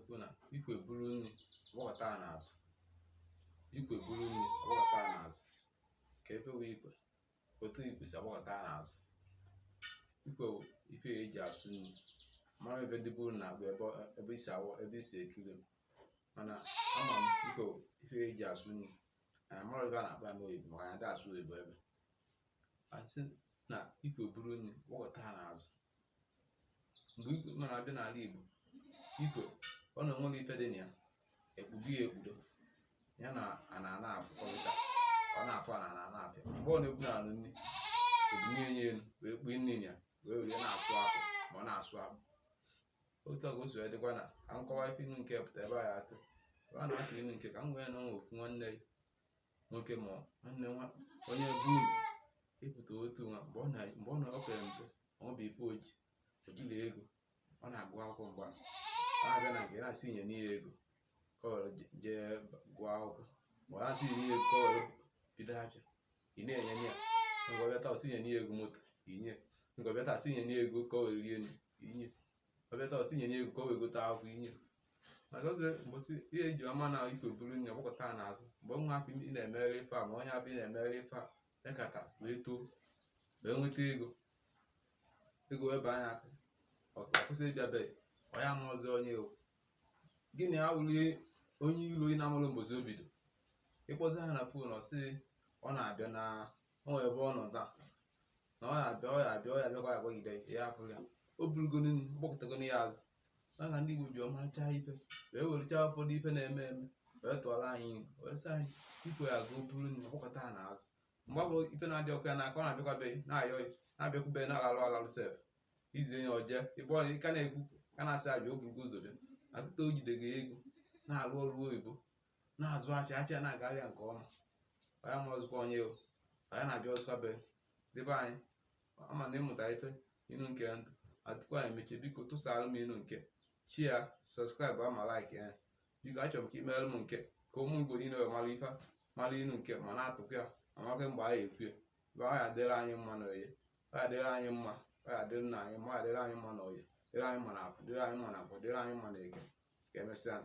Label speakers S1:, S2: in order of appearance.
S1: Ekwu na ikwe buru nri, gbakọta ha n'azụ. Ikwe buru nri, gbakọta ha n'azụ. Ka efe wee ikwe otu ikwe si agbakọta ha n'azụ. Ikwe bụ ife eji asụ nri. Mara ebe ndị buru na-agba ebe isi awọ, ebe isi ekiri m, mana ama m ikwe bụ ife eji asụ nri. Anyị amara ebe a na-akpọ ya n'oyibo, maka anyị ada asụ oyibo. Ebe asị na ikwe buru nri, gbakọta ha n'azụ. Mgbe ikwe mana abịa n'ala Igbo, ikwe ọ na onwere ife dị na ya, ekpudo ya ekpudo ya na ana ana afụkọrịta, ọ na-afụ ana ana na-apịa. Mgbe ọ na-ebu n'ala nri, ebunye ya elu wee kpuo nri ya, wee were na-asụ akpụ ma ọ na-asụ akpụ. Otu a ka o si wee dịkwa na ka m kọwaa ife inu nke pụta ebe a ya atụ, ebe a na-atụ inu nke ka m wee na ofu nwanne nwoke ma nwanne nwa onye bụ unu ịpụta otu nwa. Mgbe ọ na o pere mpe, ọ bụ ife oji o jiri ego ọ na-agụ akwụkwọ. Mgbe a ọ na-abịa na nke na-asị nye n'ihe ego ka ọ were jee gụọ akwụkwọ, ma ọ na-asị nye ego ka ọ were bido afịa, ị na-enye ya. Mgbe ọ bịa taa, ọ sị nye n'ihe ego moto, inye. Mgbe ọ bịa taa, sị nye n'ihe ego ka ọ were rie nri, inye. Ọ bịa taa, ọ sị nye n'ihe ego ka ọ wee gote akwụkwọ, inye. Maka ọzọ mbọsị ihe eji ama na ikwe buru nri, ọgbakọta n'azụ. Mgbe nwa afọ ị na-emere ife a, ma onye afọ ị na-emere ife a mekata wee too, wee nweta ego, ego wee baa anya aka, ọ kwụsị ịbịa be ọ ya ama ọzọ. Onye o gịnị awụrụ onye ilo ị na-amalụ mbọsị o bido ịkpọzi ha na phone, ọ sị ọ na-abịa na o nwere ebe ọ nọ taa, na ọ ya abịa, ọ ya abịa, ọ ya abịa, ka ọ ya agbagide ya afụrụ ya. O burugonu gbakọtagonu ya azụ. Na ndị Igbo ji ọmarịcha ife wee werechaa ụfọdụ ife na-eme eme wee tụọrọ anyị ilu, wee sị anyị ikwe ya ga o buru nri, ọgbakọta ha n'azụ. Mgbe ọ bụ ife na-adị ọkụ ya n'aka, ọ na-abịakwabe na-ayọ, na-abịakwube, na-alalụ alalụ sef izi onye ọje ịbụ ọ ka na-ekwu, ka na-asị abịa. O burugo ụzọ bịa na kịta, o jidego ego, na-arụ ọrụ oyibo, na-azụ afịa, afịa na-agarị ya nke ọma. Onye ma ọzụkwa onye o onye na-abịa ọzụkwa be debe anyị. Ama na ịmụtara ife inu nke ndụ. Ma tupu anyị emechie, biko tụsara m inu nke share, subscribe ma like ya. Biko, achọrọ m ka ị meere m nke ka ụmụ Igbo niile wee mara ife, mara inu nke, ma na-atụkwa ya, ma marakwa mgbe anyị ekwu ya. Ebe ọ ya dịrị anyị mma na oye, ọ ya dịrị anyị mma, ọ ya dịrị nna anyị mma, ọ ya dịrị anyị mma na oye, dịrị anyị mma na afọ, dịrị anyị mma na nkwọ, dịrị anyị mma na eke. Ka emesịa.